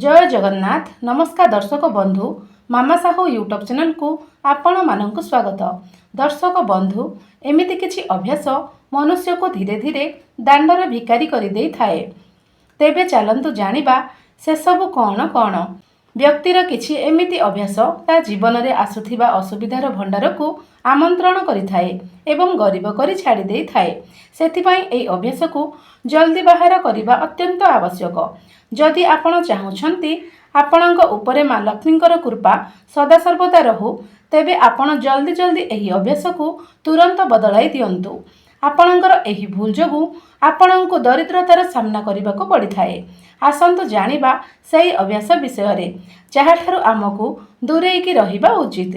ଜୟ ଜଗନ୍ନାଥ। ନମସ୍କାର ଦର୍ଶକ ବନ୍ଧୁ, ମାମା ସାହୁ ୟୁଟ୍ୟୁବ୍ ଚ୍ୟାନେଲକୁ ଆପଣମାନଙ୍କୁ ସ୍ୱାଗତ। ଦର୍ଶକ ବନ୍ଧୁ, ଏମିତି କିଛି ଅଭ୍ୟାସ ମନୁଷ୍ୟକୁ ଧୀରେ ଧୀରେ ଦାଣ୍ଡର ଭିକାରୀ କରିଦେଇଥାଏ। ତେବେ ଚାଲନ୍ତୁ ଜାଣିବା ସେସବୁ କ'ଣ କ'ଣ। ବ୍ୟକ୍ତିର କିଛି ଏମିତି ଅଭ୍ୟାସ ତା ଜୀବନରେ ଆସୁଥିବା ଅସୁବିଧାର ଭଣ୍ଡାରକୁ ଆମନ୍ତ୍ରଣ କରିଥାଏ ଏବଂ ଗରିବ କରି ଛାଡ଼ି ଦେଇଥାଏ। ସେଥିପାଇଁ ଏହି ଅଭ୍ୟାସକୁ ଜଲ୍ଦି ବାହାର କରିବା ଅତ୍ୟନ୍ତ ଆବଶ୍ୟକ। ଯଦି ଆପଣ ଚାହୁଁଛନ୍ତି ଆପଣଙ୍କ ଉପରେ ମା ଲକ୍ଷ୍ମୀଙ୍କର କୃପା ସଦାସର୍ବଦା ରହୁ, ତେବେ ଆପଣ ଜଲ୍ଦି ଜଲ୍ଦି ଏହି ଅଭ୍ୟାସକୁ ତୁରନ୍ତ ବଦଳାଇ ଦିଅନ୍ତୁ। ଆପଣଙ୍କର ଏହି ଭୁଲ ଯୋଗୁଁ ଆପଣଙ୍କୁ ଦରିଦ୍ରତାର ସାମ୍ନା କରିବାକୁ ପଡ଼ିଥାଏ। ଆସନ୍ତୁ ଜାଣିବା ସେହି ଅଭ୍ୟାସ ବିଷୟରେ, ଯାହାଠାରୁ ଆମକୁ ଦୂରେଇକି ରହିବା ଉଚିତ।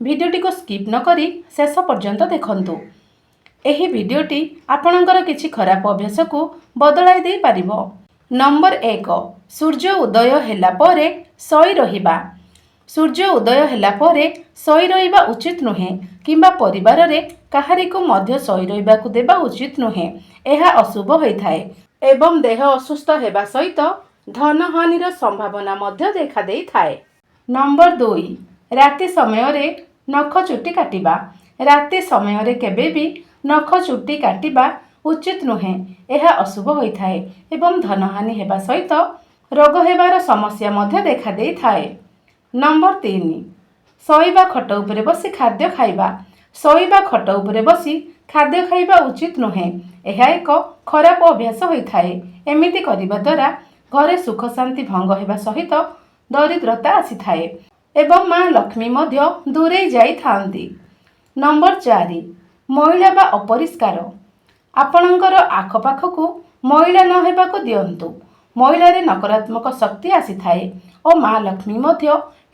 ଭିଡ଼ିଓଟିକୁ ସ୍କିପ୍ ନ କରି ଶେଷ ପର୍ଯ୍ୟନ୍ତ ଦେଖନ୍ତୁ। ଏହି ଭିଡ଼ିଓଟି ଆପଣଙ୍କର କିଛି ଖରାପ ଅଭ୍ୟାସକୁ ବଦଳାଇ ଦେଇପାରିବ। ନମ୍ବର 1, ସୂର୍ଯ୍ୟ ଉଦୟ ହେଲା ପରେ ଶୋଇ ରହିବା। ସୂର୍ଯ୍ୟ ଉଦୟ ହେଲା ପରେ ଶୋଇ ରହିବା ଉଚିତ ନୁହେଁ କିମ୍ବା ପରିବାରରେ କାହାରିକୁ ମଧ୍ୟ ଶୋଇ ରହିବାକୁ ଦେବା ଉଚିତ ନୁହେଁ। ଏହା ଅଶୁଭ ହୋଇଥାଏ ଏବଂ ଦେହ ଅସୁସ୍ଥ ହେବା ସହିତ ଧନହାନିର ସମ୍ଭାବନା ମଧ୍ୟ ଦେଖାଦେଇଥାଏ। ନମ୍ବର 2, ରାତି ସମୟରେ ନଖ ଚୁଟି କାଟିବା। ରାତି ସମୟରେ କେବେ ବି ନଖ ଚୁଟି କାଟିବା ଉଚିତ ନୁହେଁ। ଏହା ଅଶୁଭ ହୋଇଥାଏ ଏବଂ ଧନହାନି ହେବା ସହିତ ରୋଗ ହେବାର ସମସ୍ୟା ମଧ୍ୟ ଦେଖାଦେଇଥାଏ। ନମ୍ବର 3, ଶୋଇବା ଖଟ ଉପରେ ବସି ଖାଦ୍ୟ ଖାଇବା। ଶୋଇବା ଖଟ ଉପରେ ବସି ଖାଦ୍ୟ ଖାଇବା ଉଚିତ ନୁହେଁ। ଏହା ଏକ ଖରାପ ଅଭ୍ୟାସ ହୋଇଥାଏ। ଏମିତି କରିବା ଦ୍ୱାରା ଘରେ ସୁଖ ଶାନ୍ତି ଭଙ୍ଗ ହେବା ସହିତ ଦରିଦ୍ରତା ଆସିଥାଏ ଏବଂ ମା ଲକ୍ଷ୍ମୀ ମଧ୍ୟ ଦୂରେଇ ଯାଇଥାନ୍ତି। ନମ୍ବର 4, ମଇଳା ବା ଅପରିଷ୍କାର। ଆପଣଙ୍କର ଆଖପାଖକୁ ମଇଳା ନ ହେବାକୁ ଦିଅନ୍ତୁ। ମଇଳାରେ ନକାରାତ୍ମକ ଶକ୍ତି ଆସିଥାଏ ଓ ମା ଲକ୍ଷ୍ମୀ ମଧ୍ୟ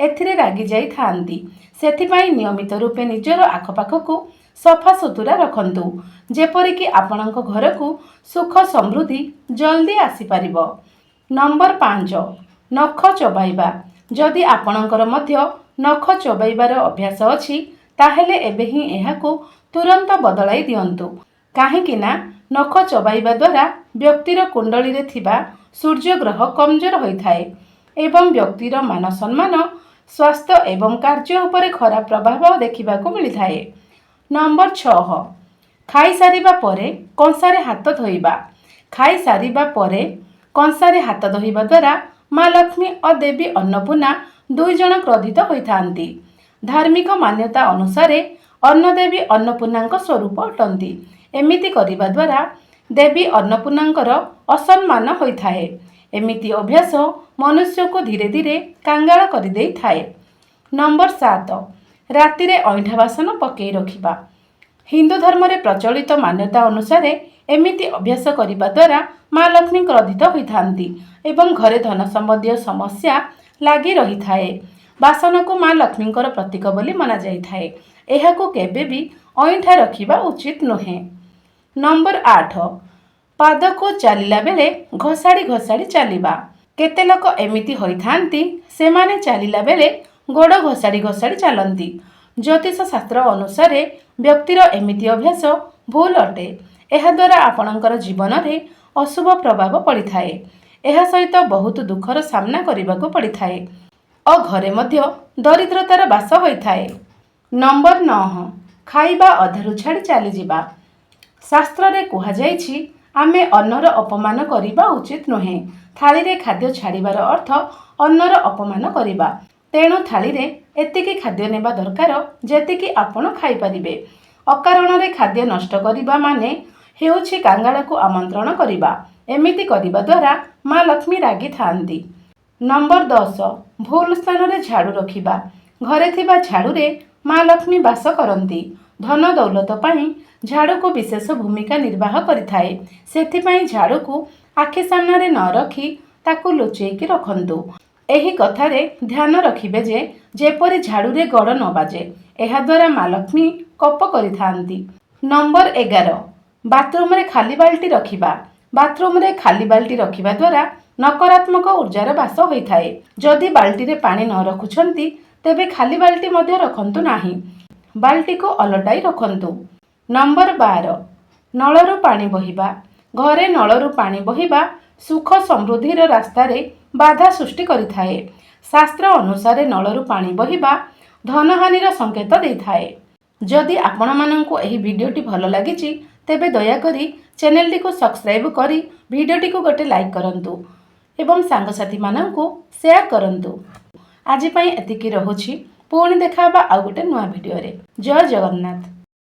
ଏଥିରେ ରାଗି ଯାଇଥାନ୍ତି। ସେଥିପାଇଁ ନିୟମିତ ରୂପେ ନିଜର ଆଖପାଖକୁ ସଫାସୁତୁରା ରଖନ୍ତୁ, ଯେପରିକି ଆପଣଙ୍କ ଘରକୁ ସୁଖ ସମୃଦ୍ଧି ଜଲ୍ଦି ଆସିପାରିବ। ନମ୍ବର 5, ନଖ ଚୋବାଇବା। ଯଦି ଆପଣଙ୍କର ମଧ୍ୟ ନଖ ଚୋବାଇବାର ଅଭ୍ୟାସ ଅଛି, ତାହେଲେ ଏବେ ହିଁ ଏହାକୁ ତୁରନ୍ତ ବଦଳାଇ ଦିଅନ୍ତୁ। କାହିଁକି ନା ନଖ ଚୋବାଇବା ଦ୍ୱାରା ବ୍ୟକ୍ତିର କୁଣ୍ଡଳୀରେ ଥିବା ସୂର୍ଯ୍ୟ ଗ୍ରହ କମଜୋର ହୋଇଥାଏ ଏବଂ ବ୍ୟକ୍ତିର ମାନ ସମ୍ମାନ, ସ୍ୱାସ୍ଥ୍ୟ ଏବଂ କାର୍ଯ୍ୟ ଉପରେ ଖରାପ ପ୍ରଭାବ ଦେଖିବାକୁ ମିଳିଥାଏ। ନମ୍ବର 6, ଖାଇସାରିବା ପରେ କଂସାରେ ହାତ ଧୋଇବା। ଖାଇସାରିବା ପରେ କଂସାରେ ହାତ ଧୋଇବା ଦ୍ୱାରା ମା ଲକ୍ଷ୍ମୀ ଓ ଦେବୀ ଅନ୍ନପୂର୍ଣ୍ଣା ଦୁଇ ଜଣ କ୍ରୋଧିତ ହୋଇଥାନ୍ତି। ଧାର୍ମିକ ମାନ୍ୟତା ଅନୁସାରେ ଅନ୍ନଦେବୀ ଅନ୍ନପୂର୍ଣ୍ଣାଙ୍କ ସ୍ୱରୂପ ଅଟନ୍ତି। ଏମିତି କରିବା ଦ୍ୱାରା ଦେବୀ ଅନ୍ନପୂର୍ଣ୍ଣାଙ୍କର ଅସମ୍ମାନ ହୋଇଥାଏ। ଏମିତି ଅଭ୍ୟାସ ମନୁଷ୍ୟକୁ ଧୀରେ ଧୀରେ କାଙ୍ଗାଳ କରିଦେଇଥାଏ। ନମ୍ବର 7, ରାତିରେ ଅଇଁଠା ବାସନ ପକେଇ ରଖିବା। ହିନ୍ଦୁ ଧର୍ମରେ ପ୍ରଚଳିତ ମାନ୍ୟତା ଅନୁସାରେ ଏମିତି ଅଭ୍ୟାସ କରିବା ଦ୍ୱାରା ମା ଲକ୍ଷ୍ମୀ କ୍ରୋଧିତ ହୋଇଥାନ୍ତି ଏବଂ ଘରେ ଧନ ସମ୍ବନ୍ଧୀୟ ସମସ୍ୟା ଲାଗି ରହିଥାଏ। ବାସନକୁ ମା ଲକ୍ଷ୍ମୀଙ୍କର ପ୍ରତୀକ ବୋଲି ମନାଯାଇଥାଏ। ଏହାକୁ କେବେ ବି ଅଇଁଠା ରଖିବା ଉଚିତ ନୁହେଁ। ନମ୍ବର 8, ପାଦକୁ ଚାଲିଲା ବେଳେ ଘୋଷାଡ଼ି ଘୋଷାଡ଼ି ଚାଲିବା। କେତେ ଲୋକ ଏମିତି ହୋଇଥାନ୍ତି, ସେମାନେ ଚାଲିଲା ବେଳେ ଗୋଡ଼ ଘୋଷାଡ଼ି ଘୋଷାଡ଼ି ଚାଲନ୍ତି। ଜ୍ୟୋତିଷ ଶାସ୍ତ୍ର ଅନୁସାରେ ବ୍ୟକ୍ତିର ଏମିତି ଅଭ୍ୟାସ ଭୁଲ ଅଟେ। ଏହାଦ୍ୱାରା ଆପଣଙ୍କର ଜୀବନରେ ଅଶୁଭ ପ୍ରଭାବ ପଡ଼ିଥାଏ। ଏହା ସହିତ ବହୁତ ଦୁଃଖର ସାମ୍ନା କରିବାକୁ ପଡ଼ିଥାଏ ଓ ଘରେ ମଧ୍ୟ ଦରିଦ୍ରତାର ବାସ ହୋଇଥାଏ। ନମ୍ବର 9, ଖାଇବା ଅଧାରୁ ଛାଡ଼ି ଚାଲିଯିବା। ଶାସ୍ତ୍ରରେ କୁହାଯାଇଛି, ଆମେ ଅନ୍ନର ଅପମାନ କରିବା ଉଚିତ ନୁହେଁ। ଥାଳିରେ ଖାଦ୍ୟ ଛାଡ଼ିବାର ଅର୍ଥ ଅନ୍ନର ଅପମାନ କରିବା। ତେଣୁ ଥାଳିରେ ଏତିକି ଖାଦ୍ୟ ନେବା ଦରକାର, ଯେତିକି ଆପଣ ଖାଇପାରିବେ। ଅକାରଣରେ ଖାଦ୍ୟ ନଷ୍ଟ କରିବା ମାନେ ହେଉଛି କାଙ୍ଗାଳକୁ ଆମନ୍ତ୍ରଣ କରିବା। ଏମିତି କରିବା ଦ୍ୱାରା ମା ଲକ୍ଷ୍ମୀ ରାଗିଥାନ୍ତି। ନମ୍ବର 10, ଭୁଲ ସ୍ଥାନରେ ଝାଡ଼ୁ ରଖିବା। ଘରେ ଥିବା ଝାଡ଼ୁରେ ମା ଲକ୍ଷ୍ମୀ ବାସ କରନ୍ତି। ଧନ ଦୌଲତ ପାଇଁ ଝାଡ଼ୁକୁ ବିଶେଷ ଭୂମିକା ନିର୍ବାହ କରିଥାଏ। ସେଥିପାଇଁ ଝାଡ଼ୁକୁ ଆଖି ସାମ୍ନାରେ ନ ରଖି ତାକୁ ଲୁଚେଇକି ରଖନ୍ତୁ। ଏହି କଥାରେ ଧ୍ୟାନ ରଖିବେ ଯେ ଯେପରି ଝାଡ଼ୁରେ ଗୋଡ଼ ନ ବାଜେ। ଏହାଦ୍ୱାରା ମା ଲକ୍ଷ୍ମୀ କୋପ କରିଥାନ୍ତି। ନମ୍ବର 11, ବାଥରୁମରେ ଖାଲି ବାଲ୍ଟି ରଖିବା। ବାଥରୁମରେ ଖାଲି ବାଲ୍ଟି ରଖିବା ଦ୍ୱାରା ନକାରାତ୍ମକ ଉର୍ଜାର ବାସ ହୋଇଥାଏ। ଯଦି ବାଲ୍ଟିରେ ପାଣି ନ ରଖୁଛନ୍ତି, ତେବେ ଖାଲି ବାଲ୍ଟି ମଧ୍ୟ ରଖନ୍ତୁ ନାହିଁ। ବାଲ୍ଟିକୁ ଓଲଟାଇ ରଖନ୍ତୁ। ନମ୍ବର 12, ନଳରୁ ପାଣି ବହିବା। ଘରେ ନଳରୁ ପାଣି ବହିବା ସୁଖ ସମୃଦ୍ଧିର ରାସ୍ତାରେ ବାଧା ସୃଷ୍ଟି କରିଥାଏ। ଶାସ୍ତ୍ର ଅନୁସାରେ ନଳରୁ ପାଣି ବହିବା ଧନହାନିର ସଂକେତ ଦେଇଥାଏ। ଯଦି ଆପଣମାନଙ୍କୁ ଏହି ଭିଡ଼ିଓଟି ଭଲ ଲାଗିଛି, ତେବେ ଦୟାକରି ଚ୍ୟାନେଲଟିକୁ ସବସ୍କ୍ରାଇବ୍ କରି ଭିଡ଼ିଓଟିକୁ ଗୋଟେ ଲାଇକ୍ କରନ୍ତୁ ଏବଂ ସାଙ୍ଗସାଥିମାନଙ୍କୁ ସେୟାର କରନ୍ତୁ। ଆଜି ପାଇଁ ଏତିକି ରହୁଛି। ପୁଣି ଦେଖା ହେବା ଆଉ ଗୋଟେ ନୂଆ ଭିଡ଼ିଓରେ। ଜୟ ଜଗନ୍ନାଥ।